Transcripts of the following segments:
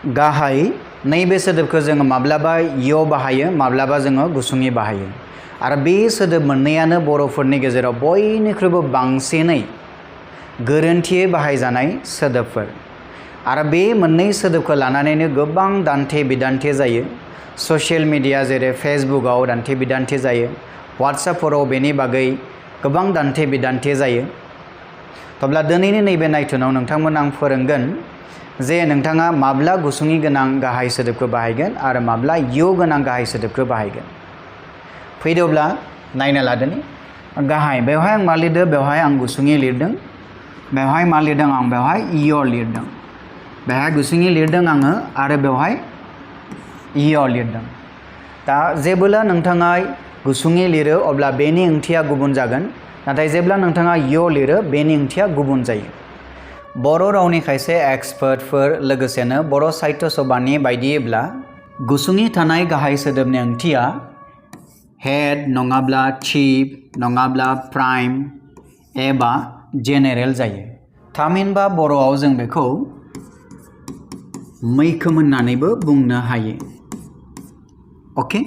गाहाय नैबे सोदोबखौ जोङो माब्लाबा य बाहायो माब्लाबा जोङो गुसुङै बाहायो आरो बे सोदोब मोननैयानो बर'फोरनि गेजेराव बयनिख्रुइबो बांसिनै गोरोन्थियै बाहायजानाय सोदोबफोर आरो बे मोननै सोदोबखौ लानानैनो गोबां दान्थे बिदान्थे जायो। ससियेल मिडिया जेरै फेसबुकआव दान्थे बिदान्थे जायो, वाट्सएपफोराव बेनि बागै गोबां दान्थे बिदान्थे जायो। अब्ला दिनैनि नैबे नायथुनाव नोंथांमोन आं फोरोंगोन जे नोंथाङा माब्ला गुसुङै गोनां गाहाय सोदोबखौ बाहायगोन आरो माब्ला य गोनां गाहाय सोदोबखौ बाहायगोन। फैदोब्ला नायना लादोनि गाहाय बेवहाय आं मा लिरदों, बेवहाय आं गुसुङै लिरदों। बेवहाय मा लिरदों आं, बेवहाय य लिरदों। बेवहाय गुसुङै लिरदों आङो आरो बेवहाय य लिरदों। दा जेब्ला नोंथाङा गुसुङै लिरो अब्ला बेनि ओंथिया गुबुन जागोन, नाथाय जेब्ला नोंथाङा य लिरो बेनि ओंथिया गुबुन जायो। बर' रावनि खायसे एक्सपार्टफोर लोगोसेनो बर' साहित्य सभानि बायदियैब्ला गुसुङै थानाय गाहाय सोदोबनि ओंथिया हेड नङाब्ला चिफ नङाब्ला प्राइम एबा जेनेरेल जायो। थामहिनबा बर'आव जों बेखौ मैखोम होननानैबो बुंनो हायो। अके,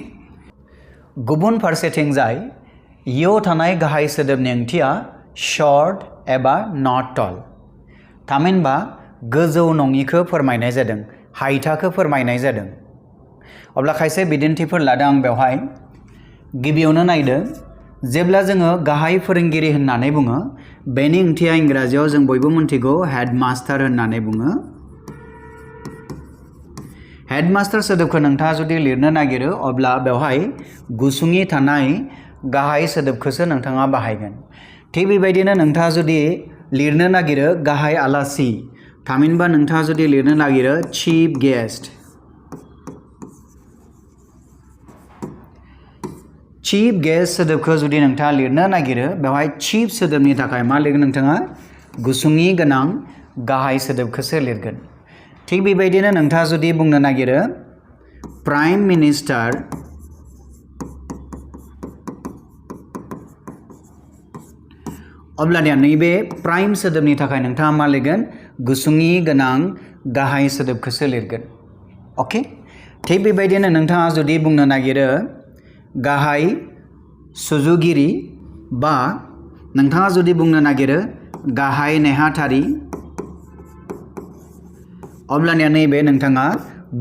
गुबुन फारसेथिंजाय य थानाय गाहाय सोदोबनि ओंथिया शर्ट एबा नट टल। थामहिनबा गोजौ नङिखौ फोरमायनाय जादों, हाइथाखौ फोरमायनाय जादों। अब्ला खायसे बिदिन्थिफोर लादों आं बेवहाय। गिबियावनो नायदो, जेब्ला जोङो गाहाय फोरोंगिरि होननानै बुङो बेनि ओंथिया इंराजियाव जों बयबो मिन्थिगौ हेडमास्टार होननानै बुङो। हेडमास्टार सोदोबखौ नोंथाङा जुदि लिरनो नागिरो अब्ला बेवहाय गुसुङै थानाय गाहाय सोदोबखौसो नोंथाङा बाहायगोन। थिग बेबायदिनो नोंथाङा जुदि लिरनो नागिरो गाहाय आलासि, थामहिनबा नोंथाङा जुदि लिरनो नागिरो चिफ गेस्ट, चिफ गेस्ट सोदोबखौ जुदि नोंथाङा लिरनो नागिरो बेवहाय चिफ सोदोबनि थाखाय मा लिरगोन नोंथाङा गुसुङै गोनां गाहाय सोदोबखौसो लिरगोन। थिग बेबायदिनो नोंथाङा जुदि बुंनो नागिरो प्राइम मिनिस्टार, अब्लानिया नैबे प्राइम सोदोबनि थाखाय नोंथाङा मा लिरगोन गुसुङै गोनां गाहाय सोदोबखौसो लिरगोन। अके, थिग बेबायदिनो नोंथाङा जुदि बुंनो नागिरो गाहाय सुजुगिरि बा नोंथाङा जुदि बुंनो नागिरो गाहाय नेहाथारि, अब्लानिया नैबे नोंथाङा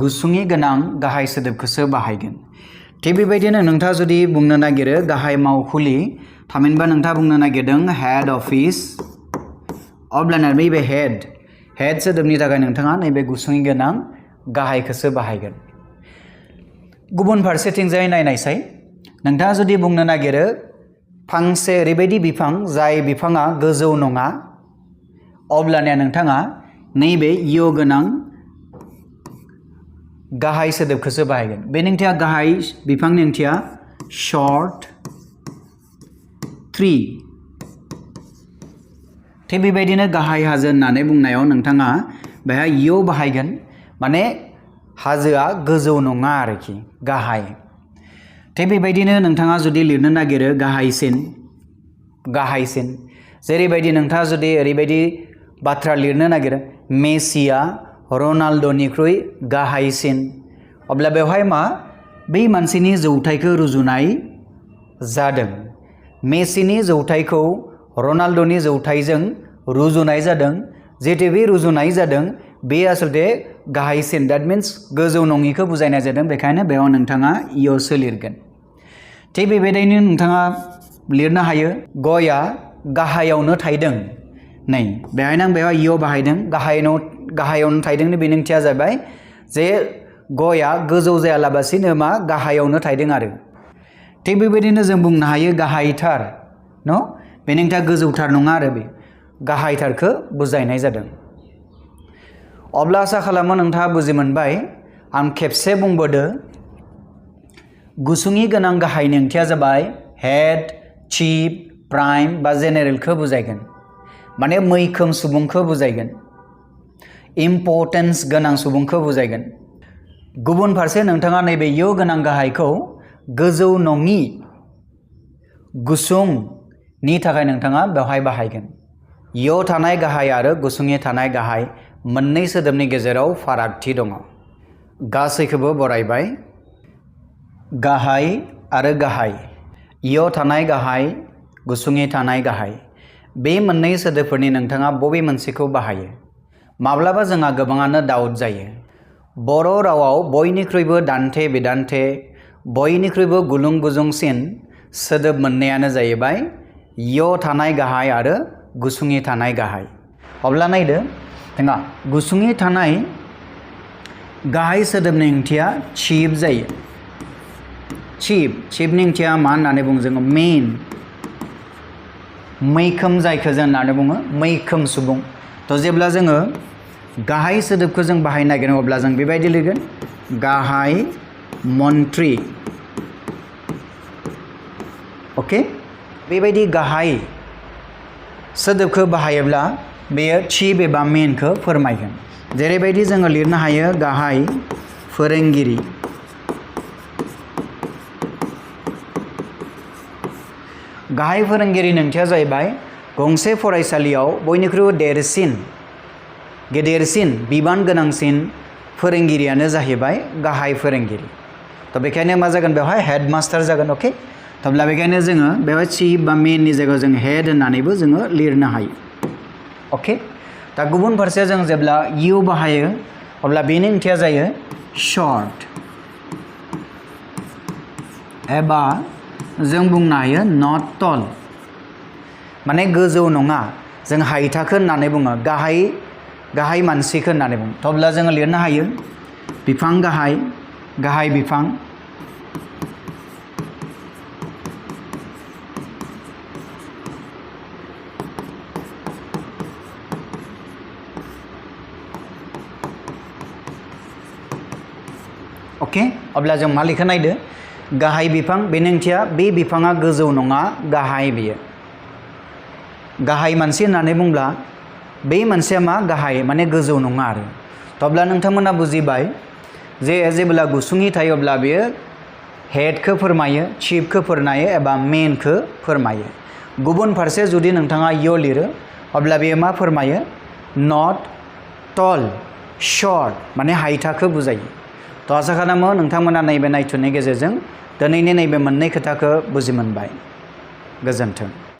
गुसुङै गोनां गाहाय सोदोबखौसो बाहायगोन। थिग बेबायदिनो नोंथाङा जुदि बुंनो नागिरो गाहाय मावखुलि, थामहिनबा नोंथाङा बुंनो नागिरदों हेड अफिस, अब्लानिया नैबे हेड सोदोबनि थाखाय नोंथाङा नैबे गुसुङै गोनां गाहायखौसो बाहायगोन। गुबुन फारसेथिंजाय नायनायसाय, नोंथाङा जुदि बुंनो नागिरो फांसे ओरैबायदि बिफां जाय बिफाङा गोजौ नङा, अब्लानिया नोंथाङा नैबे य गोनां गाहाय सोदोबखौसो बाहायगोन। बे ओंथिया गाहाय बिफांनि ओंथिया शर्ट ट्री। थिग बेबायदिनो गाहाय हाजो होननानै बुंनायाव नोंथाङा बेहाय य बाहायगोन, माने हाजोआ गोजौ नङा आरोखि, गाहाय। थिग बेबायदिनो नोंथाङा जुदि लिरनो नागिरो गाहायसिन, जेरैबायदि नोंथाङा जुदि ओरैबायदि बाथ्रा लिरनो नागिरो मेसिया रनाल्ड'निख्रुइ गाहायसिन, अब्ला बेवहाय मा बै मानसिनि जौथायखौ रुजुनाय जादों। मेसिनि जौथायखौ रनाल्ड'नि जौथायजों रुजुनाय जादों। जिहेतु बे रुजुनाय जादों बे आसलते गाहायसिन, द्याट मिन्स गोजौ नङिखौ बुजायनाय जादों, बेखायनो बेयाव नोंथाङा यसो लिरगोन। थिग बेबायदिनो नोंथाङा लिरनो हायो गया गाहायावनो थायदों। नै बेहायनो आं बेवहाय य बाहायदों, गाहायावनो थायदोंनि बेनि ओंथिया जाबाय जे गया गोजौ जायालाबासिनो मा गाहायावनो थायदों आरो। थिग बेबायदिनो जों बुंनो हायो गाहायथार, बेनि ओंथिया गोजौथार नङा आरो, बे गाहायथारखौ बुजायनाय जादों। अब्ला आसा खालामो नोंथाङा बुजि मोनबाय। आं खेबसे बुंबोदो, गुसुङै गोनां गाहायनि ओंथिया जाबाय हेड, चिफ, प्राइम बा जेनेरेलखौ बुजायगोन, माने मैखोम सुबुंखौ बुजायगोन, इम्परटेन्स गोनां सुबुंखौ बुजायगोन। गुबुन फारसे नोंथाङा नैबे य गोनां गाहायखौ गोजौ नङि गुसुंनि थाखाय नोंथाङा बेवहाय बाहायगोन। य थानाय गाहाय आरो गुसुङै थानाय गाहाय मोननै सोदोबनि गेजेराव फारागथि दङ। गासैखौबो बरायबाय। गाहाय आरो गाहाय, इयाव थानाय गाहाय, गुसुङै थानाय गाहाय, बे मोननै सोदोबफोरनि नोंथाङा बबे मोनसेखौ बाहायो? माब्लाबा जोंहा गोबाङानो डाउट जायो। बर' रावाव बयनिख्रुइबो दान्थे बिदान्थे, बयनिख्रुइबो गुलुं गुजुंसिन सोदोब मोननायानो जाहैबाय इयाव थानाय गाहाय आरो गुसुङै थानाय गाहाय। अब्ला नायदो जोंहा गुसुङै थानाय गाहाय सोदोबनि ओंथिया चिफ जायो। चिफनि ओंथिया मा होननानै बुङो जोङो? मेन, मैखोम, जायखौ जों होननानै बुङो मैखोम सुबुं। थ' जेब्ला जोङो गाहाय सोदोबखौ जों बाहायनो नागिरो अब्ला जों बेबायदि लिरगोन गाहाय मन्त्रि। अके, बेबायदि गाहाय सोदोबखौ बाहायोब्ला बेयो चिफ एबा मेनखौ फोरमायगोन। जेरैबायदि जोङो लिरनो हायो गाहाय फोरोंगिरि। गाहाय फोरोंगिरिनि ओंथिया जाहैबाय गंसे फरायसालियाव बयनिख्रुइबो गेदेरसिन बिबान गोनांसिन फोरोंगिरियानो जाहैबाय गाहाय फोरोंगिरि। थ' बेखायनो मा जागोन बेवहाय हेडमास्टार जागोन। अके, थब्ला बेखायनो जोङो बेवहाय चिफ बा मेननि जायगायाव जों हेड होननानैबो जोङो लिरनो हायो। अके, दा गुबुन फारसे जों जेब्ला इउ बाहायो अब्ला बेनि ओंथिया जायो शर्ट, एबा जों बुंनो हायो नट टल, माने गोजौ नङा। जों हाइथाखो होननानै बुङो, गाहाय मानसिखौ होननानै बुङो। थब्ला जोङो लिरनो हायो बिफां गाहाय, गाहाय बिफां। अके, अब्ला जों मा लिखो नायदो गाहाय बिफां, बेनि ओंथिया बे बिफाङा गोजौ नङा, गाहाय बेयो। गाहाय मानसि होननानै बुंब्ला बे मानसिया मा? गाहाय, माने गोजौ नङा आरो। अब्ला नोंथांमोना बुजिबाय जे जेब्ला गुसुङै थायो अब्ला बेयो हेडखौ फोरमायो, चिफखौ फोरमायो एबा मेनखौ फोरमायो। गुबुन फारसे जुदि नोंथाङा इयाव लिरो अब्ला बेयो मा फोरमायो? नट टल, शर्ट, माने हाइथाखौ बुजायो। थ' आसा खालामो नोंथांमोना नैबे नायथुननि गेजेरजों दिनैनि नैबे मोननै खोथाखौ बुजि मोनबाय। गोजोन्थों।